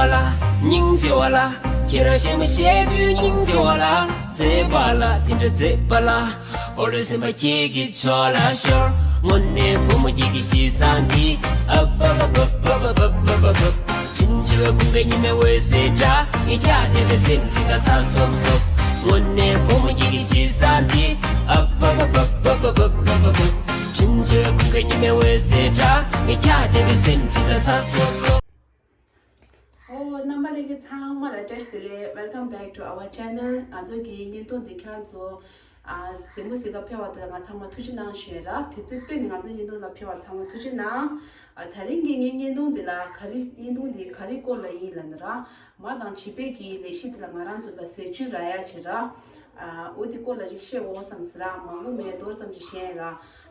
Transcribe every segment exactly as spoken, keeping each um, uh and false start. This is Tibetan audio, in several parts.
སྙིང་རྗེ་བ་ལ། ཁྱེད་རང་ཞེ་མ་ཞེ་དུས་སྙིང་རྗེ་བ་ལ། མཛེས་པ་ལ་དེ་འདྲ་མཛེས་པ་ལ། ཨོ་རེ་སེམས་པ་ཁྱེད་ཀྱི་ཕྱོགས་ལ་ཤོར། དངོས་གནས་བུ་མོ་ཁྱེད་ཀྱི་གཤིས་བཟང་འདི། ཨ་པ་པ་པ། བྲིན་ཆེ་བའི་ཁུང་པའི་ཉི་མའི་འོད་ཟེར་འདྲ། ངས་ཁྱག་བརྡེབས་པའི་སེམས་ཅིག་ལ་ཚ་སོབ་སོབ། དངོས་གནས་བུ་མོ་ཁྱེད་ཀྱི་གཤིས་བཟང་འདི། ཨ་པ་པ་པ། བྲིན་ཆེ་བའི་ཁུང་པའི་ཉི་མའི་འོད་ཟེར་འདྲ། ངས་ཁྱག་བརྡེབས་པའི་སེམས་ཅིག་ལ་ཚ་སོབ་སོབ། ཨོ། རྣམ་པ་ལྷན་རྒྱས་ཚང་མ་ལ་བཀྲ་ཤིས་བདེ་ལེགས། Welcome back to our channel. ང་ཚོ་གི་བརྙན་ཐུང་འདི་ཁྱེད་རང་ཚོ་ཨ་གཟིགས་མོ་གཟིགས་ག་ཕེབས་པ་དེ་ལ་ང་ཚང་མ་ཐུགས་རྗེ་གནང་ཞུ་ཡ་ར། དུས་ཚོད་བཏོན་ནས་ང་ཚོ་བརྙན་ཐུང་ལ་ཕེབས་པ་ཚང་མ་ཐུགས་རྗེ་གནང་། ཨ་དེ་རིང་གི་ངའི་བརྙན་ཐུང་འདི་ལ་ག་རེ། བརྙན་ཐུང་འདི་ག་རེ་སྐོར་ལ་ཡིན་ལབ་ན་ར། མ་དང་བྱིས་པའི་གི་ལས་གཞི་འདི་ལ་ང་རང་ཚོ་ལ་ཟས་བཅུད་རག་ཡ་བྱེད་ར། ཨ་འོ་འདི་སྐོར་ལ་ཅིག་བཤད་འོ་བསམ་ཟེར་ར། མང་པོ་མེད། མདོར་ཙམ་ཅིག་བཤད་ཡ་ར།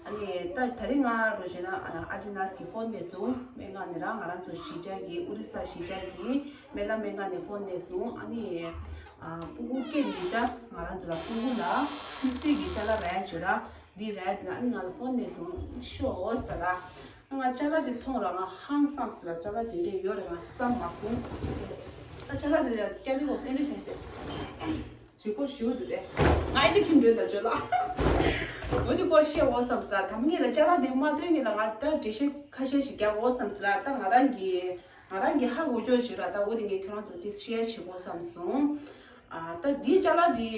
ཨ་ནི་ད་དེ་རིང་ང་རོ་བྱས་ན་ཨ་ཨ་ཅེ་ནས་ཀྱི་ཕོན་ནས་བཟུང་སྨན་ཁང་ནས་ར། ང་རང་ཚོ་གཞིས་ཆགས་ཀྱི་ཨོ་རི་ས་གཞིས་ཆགས་ཀྱི་སྨན་བླ་སྨན་ཁང་ནས་ཕོན་ནས་བཟུང་། ཨ་ནི་ཨ་སྤུ་གུ་སྐྱེས་ནས་ད་ང་རང་ཚོ་ལ་སྤུ་གུ་ལ་དམིགས་བསལ་གྱི་ཅ་ལག་རག་ཡ་བྱོས་ར། འདི་རག་ཡ་དེ་ལ་ཨ་ནི་ང་ལ་ཕོན་ནས་བཟུང་ཤོག་ཟེར་ར། ང་ཅ་ལག་དེ་མཐོང་ར་ང་ཧང་སངས་ཟེར་ར། ཅ་ལག་དེ་འདྲས་ཡོད་རེད་ང་བསམ་མ་སོང་། ད་ཅ་ལག་དེ་ལ་སྐྱ་རི་གོ་སེ་འདྲས་བྱས་ཏེ། ཞུ་གོ་ཞུ་འདུག་སྟེ། ང་ཨེ་འདྲ་ཁྱིམ་འགྲོས་དང་བརྗོད་ལ། འོ་དེ་སྐོར་བཤད་འོ་བསམ་ཟེར། དམ་ངེས་ལ་ཅ་ལག་འདི་མ་སྟོན་ངེས་ལ་ང་ད་འགྲེལ་བཤད་ཁ་ཤས་ཤིག་རྒྱག་འོ་བསམ་ཟེར། ད་ང་རང་གི་ང་རང་གི་ཧ་གོ་རྒྱུ་ཞིག་ར། ད་འོ་དེ་ངས་ཁྱོད་རང་ཚོ་དེ་ཤེར་བྱེད་འོ་བསམ་སོང་། ཨ་ད་འདིའི་ཅ་ལག་འདི་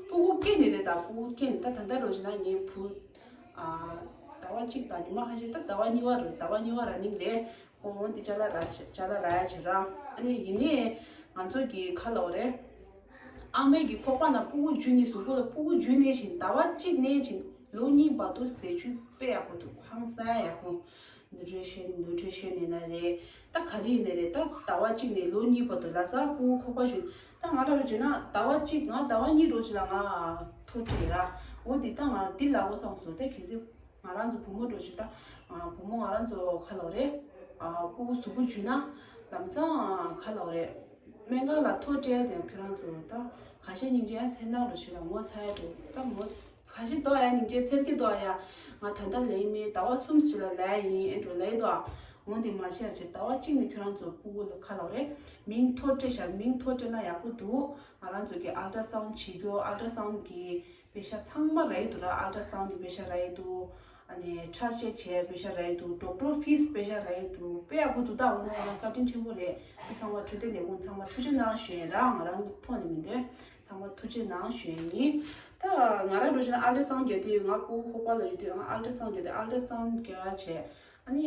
སྤུ་གུ་སྐྱེས་ནས་རེད། ད་སྤུ་གུ་སྐྱེས་ནས་ད་ད་ལྟ་རོ་བྱས་ན་ངའི་བུ་ཨ་ཟླ་བ་གཅིག་དང་ཉི་མ་ཁ་ཤས། ད་ཟླ་བ་གཉིས་པ་རེད། ཟླ་བ་གཉིས་པ་ར་ནིང་རེད། ཁོ་འོ་འདི་ཅ་ལག་རག་ཅ་ལག་རག་ཡ་བྱེད་ར། ཨ་ནི་ཡིན་ནའི་ང་ཚོ་གི་ཁ་ལོ་རེད། ཨ་མའི་གི་ཁོག་པ་ནང་སྤུ་གུ་འཇུས་ནས་གཟུགས་པོ་ལ་སྤུ་གུ་འཇུས་ནས་བཞིན་ཟླ་བ་གཅིག་ནས་བཞིན་ལོ་གཉིས་བར་དུ་ཟས་བཅུད་དཔེ་ཡག་པོ་འདུག་ཧང་སང་ཡག་པོ། ནུ་ཊི་རི་ཤན་ནུ་ཊི་རི་ཤན་ཡིན་ན་རེད། ད་ག་རེ་ཡིན་ན་རེད། ད་ཟླ་བ་གཅིག་ནས་ལོ་གཉིས་བར་དུ་ལ་ས་སྤུ་གུ་ཁོག་པ་ཞུ། ད་ང་ལ་རུ་བྱས་ན་ཟླ་བ་གཅིག་ང་ཟླ་བ་གཉིས་རོ་ཅིག་ལ་ང་ཐོ་ཁྲིད་ར། འོ་འདི་ད་ང་འདི་ལ་འོ་བསམ་སོང་། ད་གལ་སྲིད་ང་རང་ཚོ་བུ་མོ་འགྲོ་ཞིག་ད། ཨ་བུ་མོ་ང་རང་ཚོ་ཁ་ལོ་རེད། ཨ་སྤུ་གུ་གཟུགས་པོ་འཇུས་ན་ལམ་སང་ཁ་ལོ་རེད། སྨན་ཁང་ལ་ཐོ་སྤྲད་དེ་ཁྱོད་རང་ཚོ་ད་ཁ་ཤས་སྙིང་རྗེ་ཡང་སེམས་ནང་རུ་ཞིག་ལ་ངོ་ཚ་ཡ་འདུག་ད་ངོ་ཁ་ཤས་འདུག་ཡ། སྙིང་རྗེ་འཚེར་གི་འདུག་ཡ། ང་ད་ལྟ་ལེན་མེད། ཟླ་བ་གསུམ་ཞིག་ལ་ལས་ཡིན་ཨེ་འགྲོ་ལས་འདུག་འོ་འདི་མ་བཤད་ཅེས་ཟླ་བ་གཅིག་ནས་ཁྱོད་རང་ཚོ་སྤུ་གུ་ལ་ཁ་ལོ་རེད། མིང་ཐོ་སྤྲད་ཤར། མིང་ཐོ་སྤྲད་ན་ཡག་པོ་འདུག་ང་རང་ཚོ་གི་ཨལ་ཏྲ་སའུན་བྱེད་རྒྱུ། ཨལ་ཏྲ་སའུན་གི་པེ་ཤ་ཚང་མ་རག་གི་འདུག་ར། ཨལ་ཏྲ་སའུན་གི་པེ་ཤ་རག་གི་འདུག་ཨ་ནི་ཁྲག་ཅེག་བྱས་པེ་ཤ་རག་གི་འདུག་ཌོག་ཊར་ཕིས་པེ་ཤ་རག་གི་འདུག་དཔེ་ཡག་པོ་འདུག་ད་འོ་ན་འོ་ན་བཀའ་དྲིན་ཆེན་པོ་རེད། ཚང་མ་འཕྲོད་བསྟེན་ལས་ཁུངས་ཚང་མ་ཐུགས་རྗེ་གནང་ཞུ་ཡིན་ར། ང་རང་གི་ཐོག་ནས་མི་འདོད། ཚང་མ་ཐུགས་རྗེ་གནང་ཞུ་ཡིན། ད་ང་རང་འགྲོ་བཞིན་ཨལ་ཏྲ་སའུན་རྒྱག་དུས། ང་སྤུ་གུ་ཁོག་པ་ལ་ཡོད་དུས་ང་ཨལ་ཏྲ་སའུན་རྒྱག་དུས་ཨལ་ཏྲ་སའུན་རྒྱག་བྱས། ཨ་ནི་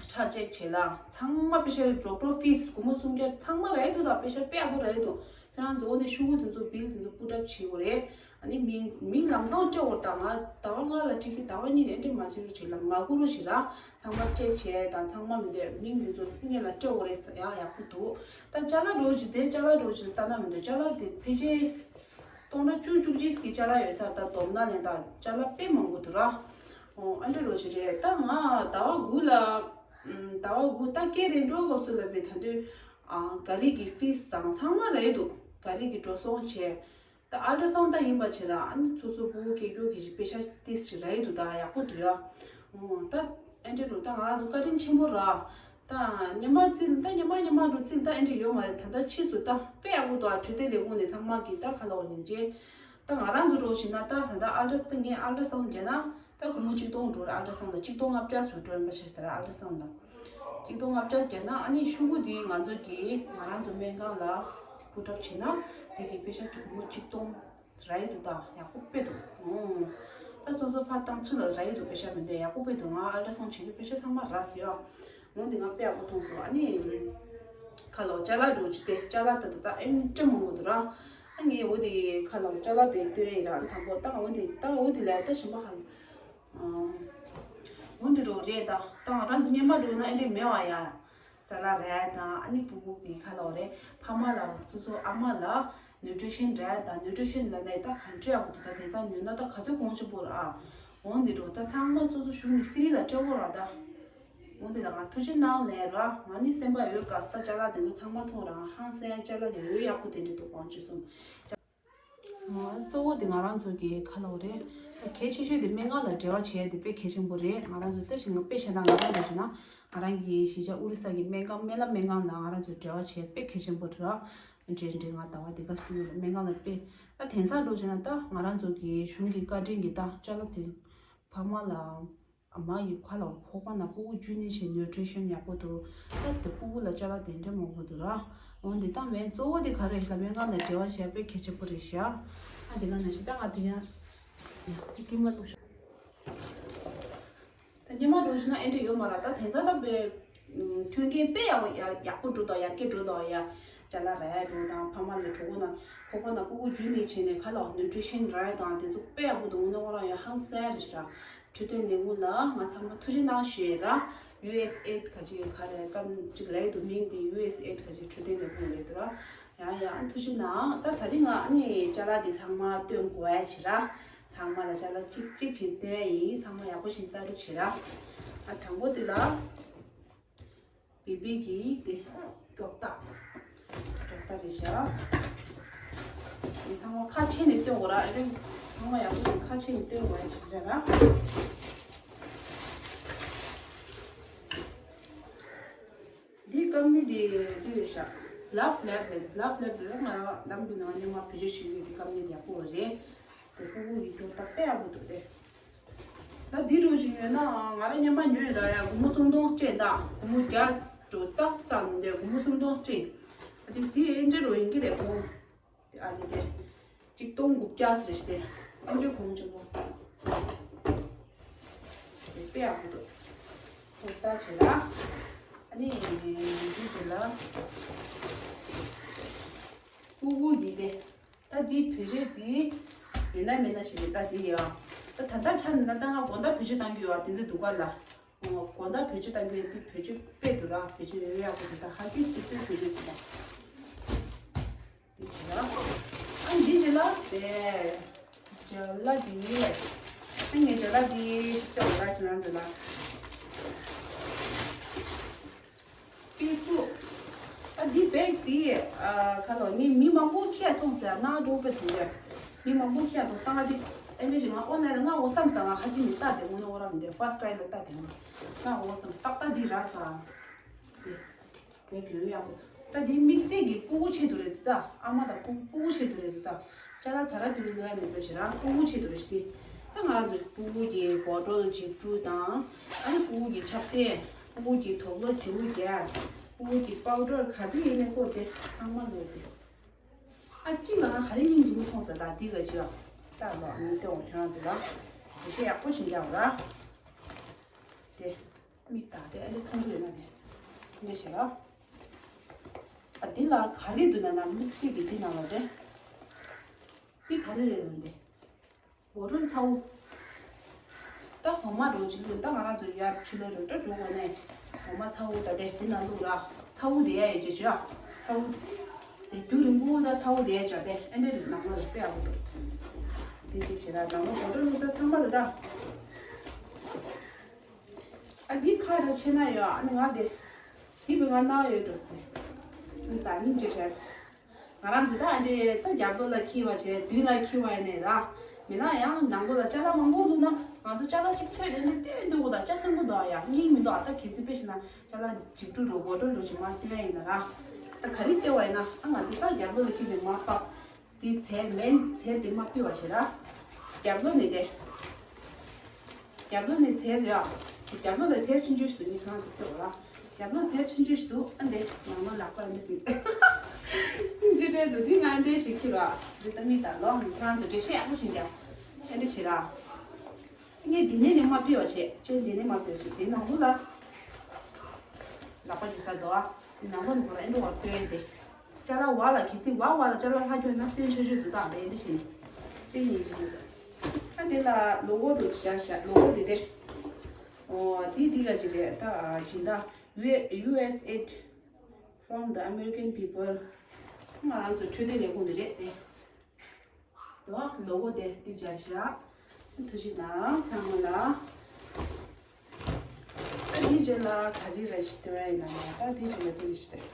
ཁྲག་ཅེག་བྱས་ལ་ཚང་མ་པེ་ཤ་རེད། ཌོག་ཊར་ཕིས་སྒོར་མོ་སུམ་བརྒྱ་ཚང་མ་རག་གི་འདུག་ད་པེ་ཤ་དཔེ་ཡག་པོ་རག་གི་འདུག་ཁྱེད་རང་ཚོ་འོ་ནས་ཤོག་གུ་དེ་ཚོ་བིལ་དེ་ཚོ་པུཊ་ཨབ་བྱེད་དགོས་རེད། ཨ་ནི་མིང་མིང་ལམ་སང་སྤྲད་དགོས། ད་ང་ཟླ་བ་ལྔ་ལ་ཁྲིད་ཀྱི་ཟླ་བ་གཉིས་ནས་འདྲ་མ་བྱེད་རོགས་བྱེད་ལ་མ་སྒུག་རོགས་བྱེད་ར། ཚང་མ་ཅེག་བྱས་དང་ཚང་མ་མི་འདོད་མིང་དེ་ཚོ་སྔོན་ལ་སྤྲད་དགོས་རེད་ཟེར་ཡང་ཡག་པོ་འདུག་ད་ཅ་ལག་རོགས་བྱེད་དེ་ཅ་ལག་རོགས་བྱེད་ལྟ་ན་མི་འདོད་ཅ་ལག་དེ་ཕལ་ཆེར་སྟོང་ཕྲག་བཅུ་བཅུ་གཅིག་གི་ཅ་ལག་ཡོད་ས་རེད། ད་སྡོམ་ན་ལེན་དང་ཅ་ལག་དཔེ་མང་པོ་འདུག་ར། ཨོ་ཨ་འདྲ་རོགས་བྱེད་རེད། ད་ང་ཟླ་བ་དགུ་ལ་ཨམ་ཟླ་བ་དགུ་ད་སྐྱེས་རེ་འགྲོ་སྐབས་སུ་ལ་བའི་ད་དུས་ཨ་ག་རེ་གི་ཕིས་དང་ཚང་མ་རག་གི་འདུག་ག་རེ་གི་འགྲོ་སོང་བྱས། ད་ཨལ་ཏྲ་སའུན་ད་ཡིན་པ་བྱས་ལ་ཨ་ནི་སོ་སོ་སྤུ་གུ་སྐྱེ་རྒྱུ་གི་ཅིག་པེ་ཤ་ཏིས་ཅིག་རག་གི་འདུག་ད་ཡག་པོ་འདུག་ཡ། ཨོ་ད་ཨེ་འདྲ་རུ་ད་ང་རང་ཚོ་བཀའ་དྲིན་ཆེན་པོ་ར། ད་ཉི་མ་རྩིས་ད་ཉི་མ་ཉི་མ་རུ་རྩིས་ད་ཨེ་འདྲ་ཡོད་མ་རེད། ད་ད་ཕྱིས་སུ་ད་དཔེ་ཡག་པོ་འདུག་འཕྲོད་བསྟེན་ལས་ཁུངས་ནས་ཚང་མ་གི་ད་ཁ་ལོ་ཉིན་རྗེས་ད་ང་རང་ཚོ་འགྲོ་བཞིན་ན་ད་ད་ད་ཨལ་ཏྲ་ད་ངས་ཨལ་ཏྲ་སའུན་རྒྱག་ན། ད་སྒོར་མོ་གཅིག་སྟོང་འགྲོ་རེད། ཨལ་ཏྲ་སའུན་ལ་གཅིག་སྟོང་ལྔ་བརྒྱ་ཟུར་འགྲོ་ཡིན་པ་ཤེས་ཟེར། ཨལ་ཏྲ་སའུན་ལ་གཅིག་སྟོང་ལྔ་བརྒྱ་བརྒྱབ་ན་ཨ་ནི་ཤོག་གུ་དེ་ང་ཚོ་གི་ང་རང་ཚོ་སྨན་ཁང་ལ་པུཊ་ཨབ་བྱས་ན་དེ་གི་པེ་ཤ་གཅིག་སྒོར་མོ་གཅིག་སྟོང་རག་གི་འདུག་ད་ཡག་པོ་དཔེ་འདུག་ཨོ། ད་སོ་སོ་ཕར་བཏང་ཚུར་ལ་རག་གི་འདུག་པེ་ཤ་མི་འདུག་ཡག་པོ་དཔེ་འདུག་ང་ཨལ་ཏྲ་སའུན་བྱེད་དུས་པེ་ཤ་ཚང་མ་རག་སོང་ཡ། འོ་འདི་ང་དཔེ་ཡག་པོ་མཐོང་སོང་། ཨ་ནི་ཁ་ལོ་ཅ་ལག་འགྲོ་རྒྱུ་དེ་ཅ་ལག་ད་ད་ད་ཨེ་འདྲ་མང་པོ་འདུག་ར། ཨ་ངས་འོ་དེ་ཁ་ལོ་ཅ་ལག་བེད་སྟོན་ཡིན་ར། ཨ་ནི་དང་པོ་ད་འོ་འདི་ད་འོ་དེ་ལས་ད་ཞིམ་པ་ཧ་ལ། འོ་འདི་འགྲོ་རེད། ད་ད་ང་རང་ཚོ་སྔོན་མ་འགྲོ་ན་ཨེ་འདྲ་མེད་བ་ཡ། ཅ་ལག་རག་ཡ་དང་ཨ་ནི་སྤུ་གུ་གི་ཁ་ལོ་རེད། ཕ་མ་ལ་སོ་སོ་ཨ་མ་ལ་ནུ་ཊི་རི་ཤན་རག་ཡ་དང་ནུ་ཊི་རི་ཤན་ལ་ནས་ད་ག་འདྲ་ཡག་པོ་འདུག་ད་དེང་སང་ཉོས་ན་ད་ག་ཚོད་གོང་ཆེན་པོ་ར། ཨ་འོ་འདི་འགྲོ་ད་ཚང་མ་སོ་སོ་གཞུང་ནས་ཧྥི་རི་ལ་སྤྲད་དགོས་ར་ད། འོ་འདི་ལ་ང་ཐུགས་རྗེ་གནང་ལན་ར། ང་ནི་སེམས་པ་འོད་དཀར་ས་ཅ་ལག་དེ་ཚོ་ཚང་མ་མཐོང་ར་ཧང་སང་ཅ་ལག་ནི་འོད་ཡག་པོ་དེ་འདྲ་འདུག་གོང་ཆུ་སོང་། གཙོ་བོ་དེ་ང་རང་ཚོ་གི་ཁ་ལོ་རེད། གལ་ཆེ་ཤོས་དེ་སྨན་ཁང་ལ་འབྲེལ་བ་བྱེད་ཡ་དེ་དཔེ་གལ་ཆེན་པོ་རེད། ང་རང་ཚོ་ལྟ་བཞིན་དཔེ་བྱས་ན་ང་རང་འདྲ་བྱས་ན་ང་རང་གི་གཞིས་ཆགས་ཨོ་རི་ས་གི་སྨན་ཁང་སྨན་བླ་སྨན་ཁང་ལ་ང་རང་ཚོ་འབྲེལ་བ་བྱེད་དཔེ་གལ་ཆེན་པོ་རེད། འདྲེ་འདྲེ་ང་ཟླ་བ་འདི་ག་སྤྲུལ་ཡོད་ལ་སྨན་ཁང་ལ་དཔེ་ད་དེང་སང་འགྲོ་བྱས་ན་ད་ང་རང་ཚོ་གི་གཞུང་གི་བཀའ་དྲིན་གྱི་ད་ཅ་ལག་དེ་ཕ་མ་ལ་ཨ་མ་ཡི་ཁ་ལ་ཁོག་པ་ན་ཕྲུ་གུ་རྒྱུས་ནས་བྱས་ནུ་ཊི་རི་ཤན་ཡག་པོ་འདུག་ད་དེ་ཕྲུ་གུ་ལ་ཅ་ལག་དེ་འདྲ་མང་པོ་འདུག་ར། འོན་ཏེ་ད་མེན་གཙོ་བོ་དེ་ག་རེ་ཤ་སྨན་ཁང་ལ་འབྲེལ་བ་བྱས་དཔེ་གལ་ཆེན་པོ་རེད་ཤག་ཨ་དེ་ག་ན་ཤི་ད་ང་དེ་ཡང་ཡ་དེ་ཀི་མ་ལུག་ཤ། ད་ཉི་མ་འགྲོ་ཤི་ན་ཨེ་འདྲ་ཡོད་མ་ར། ད་དེང་སང་ད་དཔེ་མཐུན་རྐྱེན་དཔེ་ཡག་པོ་ཡག་ཡག་པོ་འགྲོ་དང་ཡར་རྒྱས་འགྲོ་དང་ཡ་ཅ་ལག་ར་འགྲོ་དང་ཕ་མ་ལ་གྲོད་ཁོག་ན་ཁོག་པ་ན་ཕྲུ་གུ་རྒྱུས་ནས་བྱས་ནས་ཁ་ལ་ནུ་ཊི་རི་ཤན་ར་དང་དེ་ཚོ་དཔེ་ཡག་པོ་འདུག་ནོ་ར་ཡ་ཧང་སང་རེད་ཤག་འཕྲོད་བསྟེན་ལས་ཁུངས་ལ་ང་ཚང་མ་ཐུགས་རྗེ་གནང་ཞུ་ཡས་ར། ཡུ་ཨེས་ཨེ་ཌི་ག་ཅིག་ག་རེ་སྐམ་ཅིག་ལས་འདུག་མིང་དེ་ཡུ་ཨེས་ཨེ་ཌི་ག་ཅིག་འཕྲོད་བསྟེན་ལས་ཁུངས་ལས་འདུག་ར། ཡང་ཡང་ཐུགས་རྗེ་གནང་། ད་ད་རིང་ང་ནི་ཅ་ལག་འདི་ཚང་མ་སྟོན་དགོས་ཡ་བྱེད་ར། ཚང་མ་ལ་ཅ་ལག་གཅིག་གཅིག་བྱིན་སྟོན་ཡ་ཡིན། ཚང་མ་ཡག་པོ་བྱིན་ལྟ་རུ་བྱེད་ར། ཨ་དང་པོ་དེ་ལ། བི་བི་གི་དེ་ཀྱོག་ཏ། ཀྱོག་ཏ་རེད་བཞག་འདི་ཚང་མ་ཁ་ཕྱེ་ནས་སྟོན་དགོས་ར། ཨེ་རེད། ཚང་མ་ཡག་པོ་ཁ་ཕྱེ་ནས་སྟོན་དགོས་ཡ་ཞིག་རེད་ར། འདི་ཀམ་ནི་དེ་དེ་རེད་བཞག་ལབ་ལེབ་རེད། ལབ་ལེབ་རེད། ང་རང་ལམ་གྱི་ནང་ནས་མ་བེད་སྤྱོད་བྱེད་ཀྱི་འདི་ཀམ་ནི་དེ་ཡག་པོ་རེད། དེ་ཕྲུ་གུ་ཡི་ཀྱོག་ཏ་དཔེ་ཡག་པོ་འདུག་སྟེ། ད་འདི་འགྲོ་བཞིན་ཡོད་ན་ང་རང་སྔོན་མ་ཉོས་ཡོད་ར། ཡ་སྒོར་མོ་སུམ་སྟོང་སྤྲད། ད་སྒོར་མོ་བརྒྱ་འགྲོ་ཏག་ཙམ་འདི་སྒོར་མོ་སུམ་སྟོང་སྤྲད། ད་དེ་དེ་ཨེ་འདྲ་རོ་ཡིན་གྱི་རེད་གོ། དེ་ཨ་ནི་དེ་གཅིག་སྟོང་དགུ་བརྒྱ་ཟེར་ཞིག་དེ་ཨེ་འདྲ་གོང་ཆེན་པོ། དེ་དཔེ་ཡག་པོ་འདུག་ཧོ་ད་བྱེད་ལ། ཨ་ནི་འདི་བྱེད་ལ། ཀུ་ཀུ་འདི་དེ། ད་འདི་བེད་སྤྱོད་འདི་ཡིན་ན་མིན་ན་ཞིག་རེད། ད་འདི་ཡོད། ད་ད་ལྟ་ཆ་ནས་ད་ལྟ་ང་དགོང་དག་བེད་སྤྱོད་བཏང་གི་ཡོད། དེ་ཚོ་འདུག་ག་ལ། དགོང་དག་བེད་སྤྱོད་བཏང་གི་ཡོད། འདི་བེད་སྤྱོད་དཔེ་འདུག་ར། བེད་སྤྱོད་ཡོད་ཡག་པོ་འདུག་ད་ཧ་གི་ཅིག་ཏུ་བེད་སྤྱོད་འདུག་ད། འདི་བྱེད་ལ། ཨ་འདི་བྱེད་ལ་དེ། བྱེད་ལ་འདི། ཨ་ངས་བྱེད་ལ་འདི་ཅིག་ཅོག་ར་ཁྱོད་རང་ཚོ་ལ། པི་ཀུ། ཨ་འདི་བེག་འདི་ཨ་ཁ་ལོ་ངས་མི་མང་པོ་ཁྱེར་ཐོངས་ཟེར་ན་འགྲོ་པའི་དུས་ཡ། མི་མང་པོ་ཁྱེར་ཐོངས་ཏང་ཨ་འདི་ཨེ་འདྲ་ཞིག་ང་ཨོན་ལན་ལ་ང་འོ་ཙམ་ཙམ་ང་ཁ་ཅིག་ནི་ལྟ་དེ་ངོ་ནི་འོ་ར་མི་འདུག་ཧྥ་སི་ཀྲའི་ལ་ལྟ་དེ་ངོ་ང་འོ་ཙམ་ཏག་ཏག་འདི་རག་ས། འདི་བེག་ཡོད་ཡག་པོ་འདུག་ད་འདི་དམིགས་བསལ་གྱི་ཕྲུ་གུ་ཆེད་དུ་རེད་འདུག་ད་ཨ་མ་དང་ཕྲུ་ཕྲུ་གུ་ཆེད་དུ་རེད་འདུག་ད་ཅ་ལག་ཚ་ར་ཕི་ལི་ལོ་ཡ་མི་འདུག་ཞེ་ར་ཕྲུ་གུ་ཆེད་དུ་རེད་ཞེ་དེ། ད་ང་རང་ཚོ་ཕྲུ་གུ་གི་བོ་ཊོལ་འཇིབ་རུ་དང་ཨ་ནི་ཕྲུ་གུ་གི་ཆབ་གདན། ཕྲུ་གུ་གི་དུག་ལོག་བྱིའུ་རྒྱག་ཕྲུ་གུ་གི་པའུ་ཌར་ག་དུས་ཡིན་ནའི་ཁོ་དེ་ཚང་མ་ལོས་དེ། ཨ་གཅིག་ལ་ང་ག་རེ་སྙིང་རྗེ་མོ་མཐོང་ཟེར་ད་འདི་ག་ཅི་ཡ། ལྟ་ལོག་ནི་ལྟེ་འོང་ཁྱེད་རང་ཚོ་ལ། དེ་ཤེས་ཡག་པོ་ཞིག་རྒྱག་ར། དེ། མིག་ལྟ་དེ་ཨ་ནི་མཐོང་གི་ཡོད་ན་དེ། འདི་ཞེ་ལ། ཨ་འདི་ལ་ག་རེ་འདུག་ན་ན་དམིགས་བསལ་གྱི་འདི་ནང་ལ་དེ། འདི་ག་རེ་རེད་འོང་དེ། བོ་ཊོལ་ཚ་བོ། ད་གོང་མ་རོ་ཅིག་ལོས་ད་ང་རང་ཚོ་ཡར་ཆུ་ལོ་རོ་ཏྲ་འགྲོ་དགོས་ནས། གོང་མ་ཚ་བོ་ད་དེ་དེ་ན་འདུག་ར། ཚ་བོ་དེ་ཡ་ཡོད་ཀྱི་ཅོ། ཚ་བོ། དེ་རྒྱུ་རིང་པོ་ད་ཚ་བོ་དེ་ཡ་ཅོ་དེ་ཨེ་འདྲ་རེད་ནང་ལ་དཔེ་ཡག་པོ་འདུག་དེ་ཅིག་བྱེད་ར་ནང་ལ་བོ་ཊོལ་ལོ་ད་ཚང་མ་ད་ད། ཨ་འདི་ཁ་རེ་ཆེ་ན་ཡོད་ཨ་ནི་ང་དེ། འདི་བས་ང་ནག་ཡོད་འགྲོ་སྟེ། འདི་ད་སྙིང་རྗེ་བྲལ། ང་རང་ཚོ་ད་ཨ་འདྲེ་ད་རྒྱབ་ལོགས་ལ་འཁྱེར་བ་བྱས་མདུན་ལ་འཁྱེར་བ་ཡིན་ནས་ར། མི་ལ་ཡང་ནང་ལོགས་ལ་ཅ་ལག་མང་པོ་འདུག་ན་ང་ཚོ་ཅ་ལག་ཅིག་འཚོལ་དེ་འདྲ་ལྟོས་འདུག་གོ་ད་ཅ་སེམས་པོ་འདུག་ཡ་སྙིང་མི་འདུག་ཨ་ད་གལ་སྲིད་དཔེ་བྱས་ན་ཅ་ལག་འཇིབ་ཀྲུ་རོ་བོ་ཊོལ་རོ་ཅིག་མར་སྟོན་ཡ་ཡིན་ན་ར། ད་ག་རེ་སྟོན་བ་ཡིན་ན་ཨ་ང་ཚོ་ད་རྒྱབ་ལོགས་ལ་འཁྱེར་ནས་མར་ཕབ། དེ་ཚལ་མེན་ཚལ་དེ་མ་ཕུལ་བ་བྱེད་ར། རྒྱབ་ལོགས་ནས་དེ། རྒྱབ་ལོགས་ནས་ཚལ་ར། རྒྱབ་ལོགས་ལ་ཚལ་ཆུང་ཆུང་ཞིག་འདུག་ངས་ཁྱེད་རང་ཚོ་ལྟོས་ར། རྒྱབ་ལོགས་ཚལ་ཆུང་ཆུང་ཞིག་འདུག་ཨ་འདི་ནང་ལོགས་ལག་པར་མི་ཚིག་འདི་འདྲའི་འདུག་འདི་ང་འདྲའི་ཞིག་ཁྱེར་ར། འདི་ལྟ་མི་ལྟ་ལོ་ཁྱེད་རང་ཚོ་འགྲེལ་བཤད་ཡག་པོ་བྱེད་འདྲ། ཨ་འདྲ་བྱེད་ར། ངས་འདི་ནས་ནས་མ་ཕུལ་བ་བྱེད་ཅན་འདི་ནས་མ་ཕུལ་བ་བྱེད་འདི་ནང་ལོགས་ལ། ལག་པ་རྒྱུག་ས་འདུག་ཨ། འདི་ནང་ལོགས་ནས་ཁོ་ར་ཨེ་འགྲོ་བར་སྟོན་ཏེ། ཅ་ལག་བ་ལ་གི་ཚིག་བ་བ་ལ་ཅ་ལག་ལྷག་རྒྱུ་ན་སྟོན་ཆོག་ཆོག་འདུག་དང་མེད་འདི་བཞིན། དེ་ཡིན་གྱི་མི་འདུག་ཨ་འདི་ལ་ལོ་གོ་འགྲོ་ཅི་བྱ་ཤ་ལོ་གོ་འདི་དེ། ཨོ་འདི་འདི་ག་ཅི་རེད་ད་སྦྱིན་བདག་ཡུ་ཨེ་ཡུ་ཨེས་ཨེ་ཌི་from the American people། ང་རང་ཚོ་འཕྲོད་བསྟེན་ལས་ཁུངས་འདི་རེད་དེ། དོ་ལོ་གོ་དེ་འདི་བྱ་ཤ། ཐུགས་རྗེ་གནང་ཚང་མ་ལ། ཨ་འདི་རྗེས་ལ་ག་རེ་རེད་ཞིག་སྟོན་ཡ་ཡིན་ན་ད་འདི་རྗེས་ལ་འདི་རེད་ཞིག་སྟོན།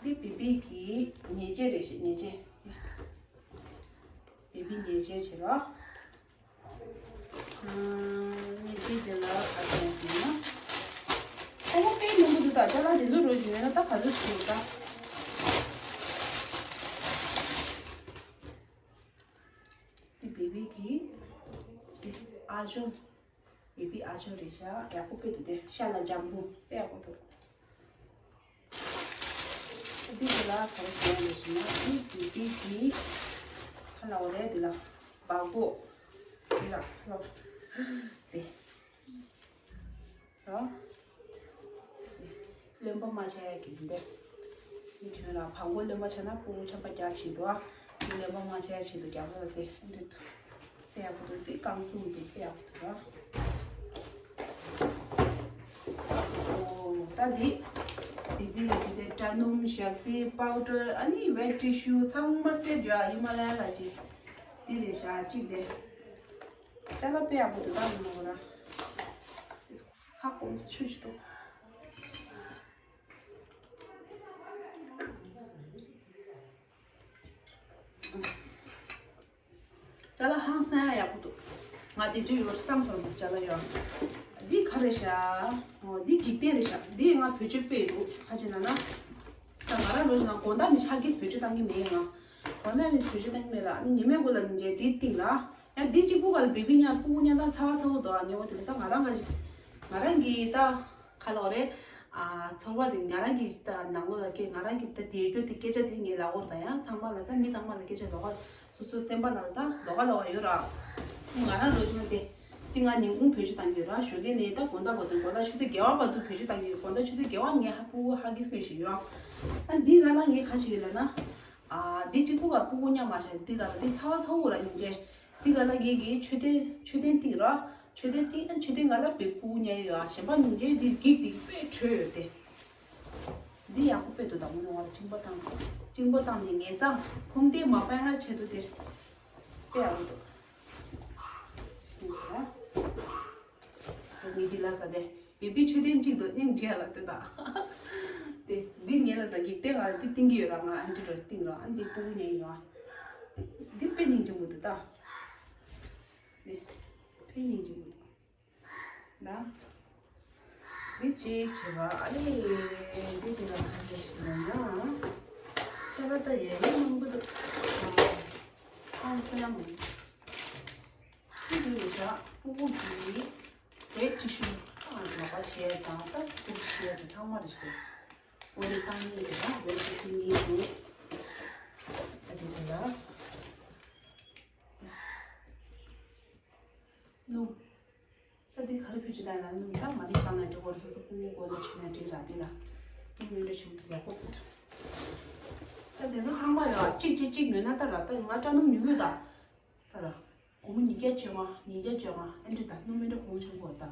འདི་བི་བི་གི་ཉེས་ཆད་རེད་ཞིག་ཉེས་ཆད། བི་ཉལ་ཆས་བྱེད་རོགས། ཨ་ནི་དེ་རྗེས་ལ་ག་ཚོད་ཡོད་ན། ཨ་ནི་དཔེ་མང་པོ་འདུག་ད་ཅ་ལག་དེ་ཚོ་རོ་བཞིན་ཡོད་ན་ད་ག་ཚོད་བྱེད་ད། དེ་བེ་བི་གི་དེ་ཨ་ཇོ། བེ་བི་ཨ་ཇོ་རེད་ཤག་ཡག་པོ་དཔེ་འདུག་དེ་ཤ་ལ་འཇམ་པོ་དཔེ་ཡག་པོ་འདུག་འདི་གི་ལ་ག་རེ་ཟེར་ཡ་རེད་ཟེར་ན་འདི་བེ་བི་གི་ཁ་ལ་འོ་རེད་འདི་ལ་བག་པོ་འདི་ལ་ལོ་དེ། རོ། རློན་པ་མ་ཆགས་ཡ་གི་འདི། འདི་ཁྱོད་ལ་བག་མགོ་རློན་པ་ཆགས་ན་སྤུ་གུ་ཆམ་པ་རྒྱག་བྱེད་དོ། འདི་རློན་པ་མ་ཆགས་ཡ་བྱེད་དོ་རྒྱག་རོགས་དེ་འདི་དཔེ་ཡག་པོ་འདུག་འདི་རྐང་གསུམ་འདི་དཔེ་ཡག་པོ་འདུག་རོ། ཨོ་ད་འདི། འདི་འདི་ལ་ཅི་དེ་སྐྲ་སྣུམ་ཞག་རྩི་པའུ་ཌར་ཨ་ནི་ཝེ་ཊི་ཊི་ཤུ་ཚང་མ་སེ་ཊི་ཡོད་ཨ་ཧི་མ་ལ་ཡ་ལ་ཅི། འདི་རེད་ཤག་གཅིག་དེ། ཅ་ལག་དཔེ་ཡག་པོ་འདུག་ད་ཡིན་ནོ་ར། ཁ་སྐོམ་ཆུ་ཆུ་འདུག་ཅ་ལག་ཧང་སང་ཡག་པོ་འདུག་ང་དེ་འདྲ་ཡོད་བསམ་སོང་ཅ་ལག་ཡོད། འདི་ག་རེད་ཤག་འོ་འདི་འཇིག་རྟེན་རེད་ཤག་འདི་ང་བེད་སྤྱོད་སྤེལ་འདུག་ཁ་ཅིག་ན་ན། ད་ང་རང་ལོ་ན་དགོང་དག་མི་ཧ་གིས་བེད་སྤྱོད་བཏང་གི་མེད་ང་། དགོང་དག་མི་བེད་སྤྱོད་བཏང་གི་མེད་ལ་ནི་ཉི་མའི་མགོ་ལ་ཉིན་བྱས་འདི་བཏིང་ལ། ཡང་འདི་གཅིག་པུ་ག་ལ་བེ་བི་ཉག་སྤུ་གུ་ཉག་ད་ཚ་བ་ཚ་བོ་འདུག་ཨ་ཉེ་བོ་དེ་ལ་ད་ང་རང་ག་ང་རང་གི་ད་ཁ་ལོག་རེད། ཨ་ཚོར་བ་དེ་ང་རང་གི་ད་ནང་ལོགས་ལ་སྐད་ང་རང་གི་ད་དེ་རྒྱུ་དེ་སྐད་ཆ་དེ་ངའི་ལག་འོར་ད་ཡང་ཚང་མ་ལ་ད་མི་ཚང་མ་ལ་སྐད་ཆ་ལོག་ག་སོ་སོའི་སེམས་པ་ལ་ད་ལོག་ག་ལོག་ག་ཡོད་ར། ང་རང་ལོ་ཆུང་དེ་དེ་ང་ཉིན་གུང་བེད་སྤྱོད་བཏང་གི་ཡོད་ར་ཞོགས་ཀས་ནས་ད་དགོང་དག་བར་དུ་དགོང་དག་ཆུ་ཚོད་བརྒྱད་པ་བར་དུ་བེད་སྤྱོད་བཏང་གི་ཡོད་དགོང་དག་ཆུ་ཚོད་བརྒྱད་པ་ངས་ཧ་སྤུ་གུ་ཧ་གིས་སྨོས་ཤིག་ཡོད། ཨ་འདི་ང་ལ་ངས་ཁ་ཆེ་གི་ལ་ན། ཨ་འདི་གཅིག་པུ་ག་སྤུ་གུ་ཉག་མ་ཤ་འདི་ག་ལ་འདི་ཚ་བ་ཚ་བོ་ར་ཉིན་བྱས། འདི་ག་ལ་ངེད་ཀྱིས་མཆོད་རྟེན་མཆོད་རྟེན་བཏིང་ར། མཆོད་རྟེན་བཏིང་ཨ་མཆོད་རྟེན་ག་ལ་བེ་སྤུ་གུ་ཉལ་ཡོད་ཨ་གཞན་པ་ཉིན་བྱས་འདི་འགྱིག་འདི་དཔེ་བྲོས་ཡོད་དེ། འདི་ཡག་པོ་དཔེ་འདུག་ད་དངོས་གནས་བ་ལ་གཅིན་པ་བཏང་། གཅིན་པ་བཏང་ནས་ངེད་ཚང་ཁུངས་ལྡན་མ་པའི་ང་ཆེད་དུ་དེ། དཔེ་ཡག་པོ་འདུག་ངེད་ཀྱི་ལ་ས་དེ་བེ་བི་མཆོད་རྟེན་གཅིག་ཏུ་སྙིང་རྗེ་ལ་དེ་དང་། དེ་འདི་ངེད་ལ་ས་འགྱིག་དེ་ང་ལ་འདི་བཏིང་གི་ཡོད་ར་ང་ཨན་ཏི་རོ་བཏིང་ར་ཨན་ཏི་སྤུ་གུ་ཉལ་ཡོད་ཨ། འདི་དཔེ་སྙིང་རྗེ་མོ་འདུག་ད། དེ་དཔེ་སྙིང་རྗེ་མོ་འདུག་ད། འདི་གཅིག་བྱས་པ་ཨ་ལེ། འདི་གཅིག་ལ་ག་འདྲ་ཞིག་ཡོད་ན། ཁྱེད་ལ་ད་ཡ་ཡ་མང་པོ་འདུག་ཨ་ཧང་སང་མོ། ཁྱི་འདི་ཡོད་ཤག་སྤུ་གུ་གི་ཝེབ་ཊི་ཤུ་ཨ་ལོག་པ་བྱས་དང་ད་སྤུ་གུ་བྱས་དང་ཚང་མ་རེད་ཤག་འོ་རེ་བཏང་ནི་རེད་ད་ཝེབ་ཊི་ཤུ་གཉིས་འདུག་ཨ་འདི་གཅིག་ལ། ནུ། ད་འདི་ག་རེ་བེད་སྤྱོད་བཏང་ན་སྣུམ་ད་མ་འདི་བཏང་ན་འགྲིག་གོ་རེ་སོ་སོ་སྤུ་གུ་མགོ་ལ་བྱུགས་ན་འགྲིག་ར་འདི་ལ། སྣུམ་མི་འདྲ་བྱུང་ཡག་པོ་འདུག་ད་དེ་ཚོ་ཚང་མ་ར་གཅིག་གཅིག་གཅིག་ཉོས་ན་ད་ར་ད་ང་སྐྲ་སྣུམ་ཉོ་གི་ད། ད་ད། སྒོར་མོ་ཉིས་བརྒྱ་བཅོ་ལྔ་ཉིས་བརྒྱ་བཅོ་ལྔ་ཨེ་འདྲ་ད་སྣུམ་མི་འདྲ་གོང་བྱུང་གོ་ད།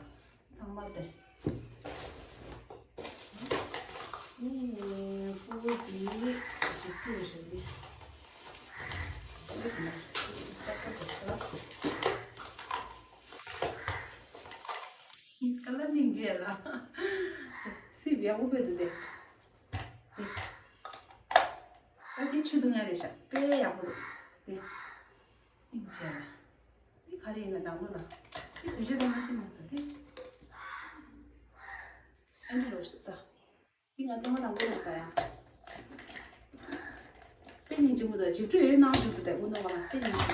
ཚང་མ་དེ། ཨེ། སྤུ་གུ་དེ་འཇིག་རྟེན་རེད་ནི། ཀ་ལ་སྙིང་རྗེ་ལ། སི་བི་ཡག་པོ་བེད་དུ་དེ། ཨ་དེ་ཆུ་དུང་ང་རེད་ཤག་དཔེ་ཡག་པོ་འདུག་དེ། ཨིན་ཅེ་ལ། འདི་ག་རེ་ཡིན་ན་ནང་ལོ་ལ། འདི་བེད་སྤྱོད་ལ་མ་ཤེས་མ་ཟ་འདི། ཨེ་འདྲ་རོ་ཞིག་ད། འདི་ང་ཐེངས་མ་དང་པོ་ལ་ཟ་ཡ། དཔེ་སྙིང་རྗེ་མོ་དང་ཇིབ་ཀྲུ་ཡོད་ནང་བཞིན་དུ་དེ་དངོས་གནས་བ་ལ་དཔེ་སྙིང་རྗེ་མོ།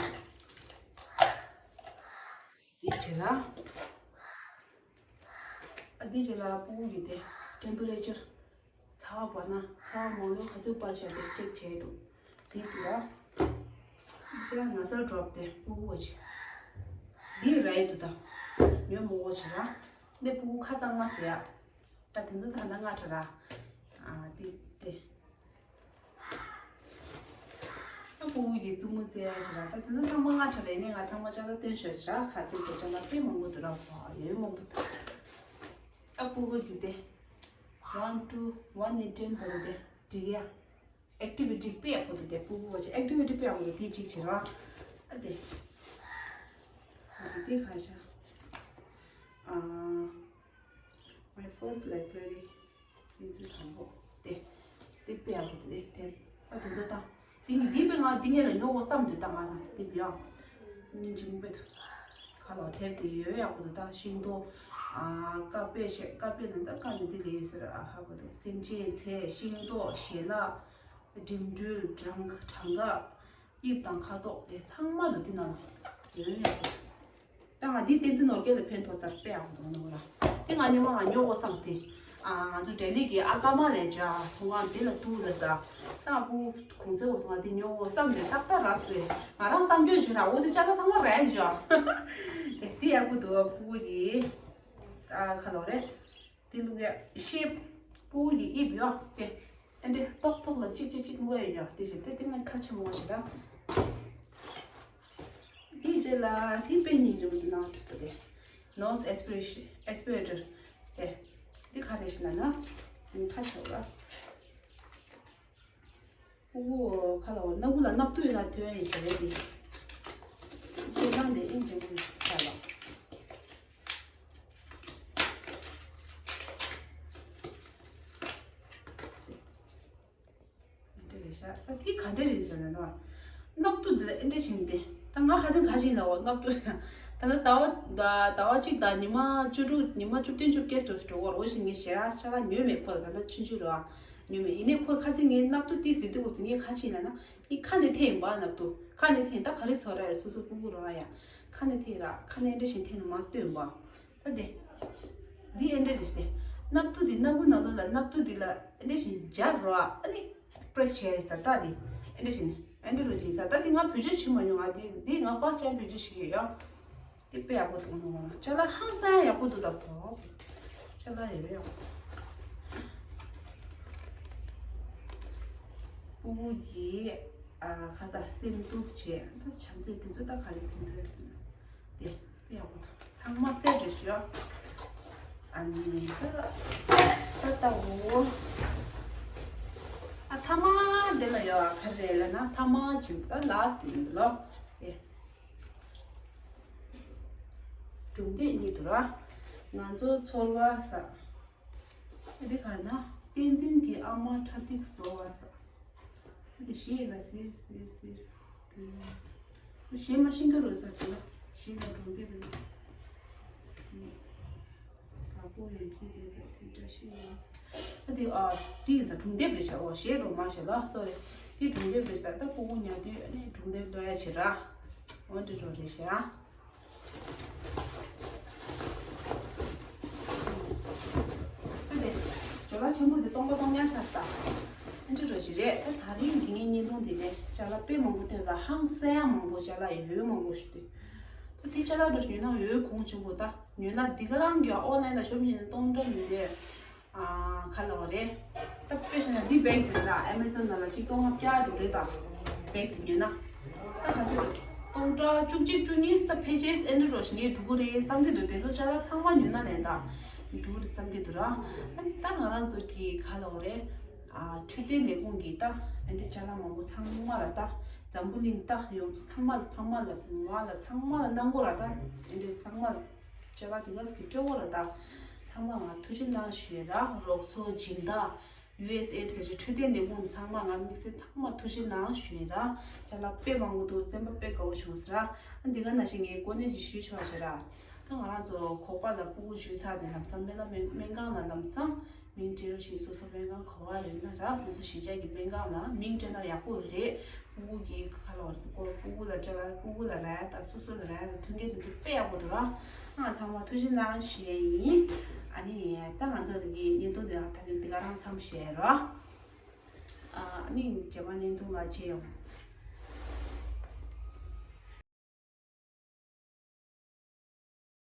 འདི་བྱེད་ལ། ཨ་འདི་བྱེད་ལ་སྤུ་གུ་ཡོད་དེ་ཊེམ་པ་རེ་ཅར། ཚ་བ་བབས་ན་ཚ་བ་མང་ལོས་ག་ཚོད་སྤར་བཞག་དེ་ཅེག་བྱས་འདུག་འདི་འདུག་ར། ཅེག་ན་ཚར་ཌོབ་དེ་སྤུ་གུ་བ་ཅིག་འདི་ར་ཡི་འདུག་ད། ཉོན་མོ་བོ་བྱེད་ར། འདི་སྤུ་གུ་ཁ་གཙང་མ་ཟེར་ཡ། ད་དེ་ཚོ་ད་ལྟ་ང་ཁྲོ་ར། ཨ་འདི་དེ། ད་སྤུ་གུ་ཡི་བཙུན་མོ་བཙལ་ཡ་ཞིག་ར་ད་དེ་ཚོ་ཚང་མ་ང་ཁྲོ་རེད་ནས་ང་ཚང་མ་ཅག་ལ་སྟོན་ཤོག་ཅག་ཁ་ཚོད་དེ་ཅག་ལ་དཔེ་མང་པོ་འདུག་ར་བ་ཡོད་མང་པོ་འདུག་ད་སྤུ་གུ་རྒྱུ་དེ། One, two, one in ten བོར་དེ་འགྲིག་ཡ། ཨེག་ཊི་བི་ཊི་དཔེ་ཡག་པོ་འདུག་དེ་སྤུ་གུ་བ་ཅིག་ཨེག་ཊི་བི་ཊི་དཔེ་ཡག་པོ་འདུག་དེ་གཅིག་བྱེད་ར། ཨ་དེ། ཨ་དེ་དེ་ཁ་ཤ། ཨ། My first library. ཡིན་ཚུལ་དྲང་པོ། དེ། དེ་དཔེ་ཡག་པོ་དེ་དེ་ད་དེ་ཚོ་ད། དེ་ནི་འདི་པའི་ང་འདི་ངས་ལ་ཉོ་གོ་བསམ་དུས་ད་ང་ལ་འདི་བི་ཡ། སྙིང་རྗེ་མོ་པེ་ཁ་ལོ་དེབ་དེ་ཡོད་ཡག་པོ་འདུག་ད་ཤིང་ཏོག་ཨ་ཀ་པེ་ཤེ་ཀ་པེ་ནི་ད་ཀ་ནི་འདི་ལས་ཡོད་ཟེར་ཨ་ཧ་གོ་འདུག་སེམས་ཅན་ཚལ་ཤིང་ཏོག་ཞལ་ལག་འགྲིམ་འགྲུལ་གྲངས་གྲངས་ཀ་དབྱིབས་དང་ཁ་དོག་དེ་ཚང་མ་འདུག་འདི་ནང་ལ་ཡོད་ཡག་པོ། ད་ང་འདི་བསྟན་འཛིན་ནོར་རྒྱས་ལ་ཕན་ཐོགས་ཚར་དཔེ་ཡག་པོ་འདུག་ནོ་ལ། དེ་ང་ཉི་མ་ང་ཉོ་གོ་བསམ་སྟེ། ཨ་ང་ཚོ་ལྡི་ལི་གི་ཨ་ཀ་མ་ལས་ཇ་ཐུང་ང་འདི་ལ་ཏུ་ལ་ཟ། ད་བུ་གུང་ཚེ་བོ་ང་འདི་ཉོ་གོ་བསམ་སྟེ་ཏག་ཏག་རག་སོང་། ང་རང་བསམ་བརྗོད་བྱོས་ར་འོ་དེ་ཅ་ལག་ཚང་མ་རག་ཇ། དེ་དེ་ཡག་པོ་འདུག་བུ་གི། ཨ་ཁ་ལོ་རེད། དེ་ལུག་ཡ་ཤེབ་བུ་གི་ཨིབ་ཡོ་དེ། ཨ་འདྲེ་ཏོག་ཏོག་ལ་གཅིག་གཅིག་གཅིག་མོ་ཡོད་ཡོ་དེ་བྱས་དེ་དེ་ང་ཁ་ཆེ་མོ་ཞིག་ར། དེའི་རྗེས་ལ་དེ་དཔེ་སྙིང་རྗེ་མོ་དེ་ནང་བྲིས་སོ་དེ། Nose aspiration aspirator དེ། འདི་ག་རེ་ཞིག་ན་ན། ཁ་ཆེ་བ། ཨོ་ཁ་ལ་འོ་སྣ་ཁུག་ལ་སྣབས་ཏོ་ཡོད་ན་ཐོན་ཡིན་ཟེར་རེད་དེ། ཁྱེད་རང་དེ་ཨིན་ཇི་མོ་ཁ་ལ། འདི་རེད་ཤག་ད་དེ་ག་འདྲ་རེད་ཟེར་ན་ད། སྣབས་ཏོ་འདི་ལ་ཨེ་འདྲ་ཞིག་འདི། ད་ང་ཁ་སང་ག་ཞིག་ལ་འོ་སྣབས་ཏོ། ད་ལྟ་ཟླ་བ་ཟླ་བ་གཅིག་དང་ཉི་མ་བཅུ་དྲུག་ཉི་མ་བཅུ་བདུན་བཅུ་བརྒྱད་འགྲོ་འགྲོ་བར་འོ་ཞིག་ངས་ཞེ་དྲག་ཞེ་དྲག་ཉོས་མེད་ཁོ་ལ་ད་ལྟ་ཆུང་ཆུང་རེད་བ། ཉོས་མེད་ཡིན་ནའི་ཁོ་ཁ་སང་ངས་སྣབས་ཏོ་དེ་ཟེར་དུས་འོ་ཚོ་ངས་ག་ཞིག་ལ་ན། ངས་ཁ་ནས་འཐེན་ཡིན་པ་སྣབས་ཏོ། ཁ་ནས་འཐེན་ད་ག་རེ་བཟོ་ར་རེད་སོ་སོ་སྤུ་གུ་རོ་ཨ་ཡ། ཁ་ནས་འཐེན་ར་ཁ་ནས་ཨེ་འདྲ་ཞིག་འཐེན་ནས་མར་བཏོན་པ། ད་དེ། འདི་ཨེ་འདྲ་རེད་ཟེར། སྣབས་ཏོ་འདི་སྣ་ཁུག་ནང་ལོགས་ལ་སྣབས་ཏོ་འདི་ལ་ཨེ་འདྲ་ཞིག་སྦྱར་རོགས་ཨ་ནི་པྲེས་བྱས་ཟ་ད་འདི་ཨེ་འདྲ་ཞིག་ནི་ཨེ་འདྲ་རུ་ཞིག་ཟ་ད་འདི་ང་བེད་སྤྱོད་བྱེད་མ་མྱོང་ང་འདི་འདི་ང་ཕར་སི་ཊའིམ་བེད་སྤྱོད་བྱེད་ཀྱི་ཡོད། འདི་དཔེ་ཡག་པོ་འདུག་ནོ། ཅ་ལག་ཧང་སང་ཡག་པོ་འདུག་ད་བོ། ཅ་ལག་ཡོད་ཡག་པོ། སྤུ་གུ་གི་ཨ་ཁ་ཚ་སེམས་སྡུག་བྱས་ད་བྱམས་བརྩེ་འདི་ཚོ་ད་ག་རེ་ཕན་ཐོགས་ཡོད་ཟེར་ན། དེ་དཔེ་ཡག་པོ་འདུག་ཚང་མ་སེ་འདྲ་ཞུ། ཨ་ནི་ད་ད་ལྟ་འོ། ཨ་ཐ་མ་འདི་ལ་ཡོད་ག་རེ་ལ་ན་ཐ་མ་ཅིག་ད་ལ་སི་ཡིན་ལོ། དེ་སྒྲུང་དེབ་གཉིས་འདུག་ར། ང་ཚོ་ཚོར་བ་ས། འདི་ག་ན་བསྟན་འཛིན་གྱི་ཨ་མ་ཁྲ་ཐིག་བཟོ་བ་ས། འདི་ཞེས་ལ་ཟིར་ཟིར་ཟིར། ཞེས་མ་ཤེས་ཀྱི་རོ་ཟེར་དེ་ལ་ཞེས་ལ་སྒྲུང་དེབ་རེད། དྲག་པོ་ཡོད་ཀྱི་རེད་ལ་དེ་འདྲ་ཤེས་ཡོང་ས། ཨ་དེ་ཨ་དེ་ཡིན་ས་སྒྲུང་དེབ་རེད་ཤག་འོ་ཞེས་རོ་མ་ཞེས་ལ་སོ་རེད། དེ་སྒྲུང་དེབ་རེད་ཤག་ད་སྤུ་གུ་ཉལ་དུས་ཨ་ནི་སྒྲུང་དེབ་ཀློག་ཡ་བྱེད་ར། འོ་འདྲ་རོ་རེད་ཤག་ཨ་དེ། ཇོ་ལགས་ཆེན་པོ་དེ་སྟོང་པ་སྟོང་ཉག་ཆགས་ད། ཨ་འདྲ་རོ་ཞིག་རེད་ད་དེ་རིང་གི་ངའི་བརྙན་ཐུང་དེ་ནས་ཅ་ལག་དཔེ་མང་པོ་ཐོན་ས་ཧང་སང་ཡང་མང་པོ་ཅ་ལག་ཡོད་ཡོད་མང་པོ་ཞིག་འདུག་ད་དེ་ཅ་ལག་འདྲ་ཞིག་ཉོས་ན་ཡོད་གོང་ཆེན་པོ་ད་ཉོས་ན་འདི་ག་རང་གི་ཨོན་ལན་ལ་ཤོབ་ཉོས་ན་སྟོང་ཕྲག་མི་འདུག་ཨ་ག་ལབ་པ་རེད། ད་དཔེ་བཞག་ན་འདི་བེག་དེ་ལ་ཨེ་མེ་ཛོན་ནང་ལ་གཅིག་སྟོང་ལྔ་བརྒྱ་འདུག་རེད་ད། བེག་དེ་ཉོས་ན། ད་ག་ཚོད་རེད། སྟོང་ཕྲག་བཅུ་གཅིག་བཅུ་གཉིས་ད་ཕལ་ཆེར་ཨེ་འདྲ་རོ་ཞིག་ངས་འགྲོ་གི་རེད་བསམ་གྱི་འདུག་དེ་ཚོ་ཅ་ལག་ཚང་མ་ཉོས་ན་ལན་ད། འགྲོ་གི་རེད་བསམ་གྱི་འདུག་ར། ཨ་ད་ང་རང་ཚོ་གི་ག་ལབ་པ་རེད། ཨ་འཕྲོད་བསྟེན་ལས་ཁུངས་ཀྱི་ད་ཨེ་འདྲ་ཅ་ལག་མང་པོ་ཚང་མ་ར་ད། འཛམ་བུ་གླིང་ད་ཡོངས་སུ་ཚང་མ་ལ་ཕ་མ་ལ་བུ་མོ་ལ་ཚང་མ་ལ་གནང་དགོས་ར་ད། ཨེ་འདྲ་ཚང་མ་ལ། ཅ་ལག་དེ་ག་ཟིག་སྤྲད་འོ་ར་ད། ཚང་མ་ང་ཐུགས་རྗེ་གནང་ཞུ་ར་རོགས་ཚོ་སྦྱིན་བདག་ཡུ་ཨེས་ཨེ་ཌི་ག་ཅིག་འཕྲོད་བསྟེན་ལས་ཁུངས་ཚང་མ་ང་དམིགས་བསལ་ཚང་མ་ཐུགས་རྗེ་གནང་ཞུ་ར། ཅ་ལག་དཔེ་མང་པོ་འདུག་སེམས་པ་དཔེ་དགའ་བོ་བྱུང་ཟེར་ར། འདི་ག་ནང་བཞིན་ངས་གོ་གནས་ཅིག་ཞུས་ཆོག་ཟེར་ར། ད་ང་རང་ཚོ་ཁོག་པ་ལ་སྤུ་གུ་འཇུས་ཚར་ནས་ལམ་སང་སྨན་བླ་སྨན་སྨན་ཁང་ལ་ལམ་སང་། མིང་སྤྲད་རོགས་ཞེས་སོ་སོ་སྨན་ཁང་ག་བ་ཡོད་ན་ར་སོ་སོ་གཞིས་ཆགས་ཀྱི་སྨན་ཁང་ལ་མིང་སྤྲད་ན་ཡག་པོ་རེད། སྤུ་གུ་གི་ཁ་ལོ་རེད་སྐོར་སྤུ་གུ་ལ་སྤྲད་ལ་སྤུ་གུ་ལ་ར་ཡ་ད་སོ་སོ་ལ་ར་ཡ་ད་མཐུན་རྐྱེན་དེ་ཚོ་དཔེ་ཡག་པོ་འདུག་ར། ང་ཚང་མ་ཐུགས་རྗེ་གནང་ཞུ་ཡ་ཡིན། ཨ་ནི་ད་ང་ཚོ་གི་བརྙན་ཐུང་འདི་ད་རིང་འདི་ག་རང་མཚམས་བཞག་ར། ཨ་ནི་རྗེས་མ་བརྙན་ཐུང་ལ་མཇལ་ཡོང་།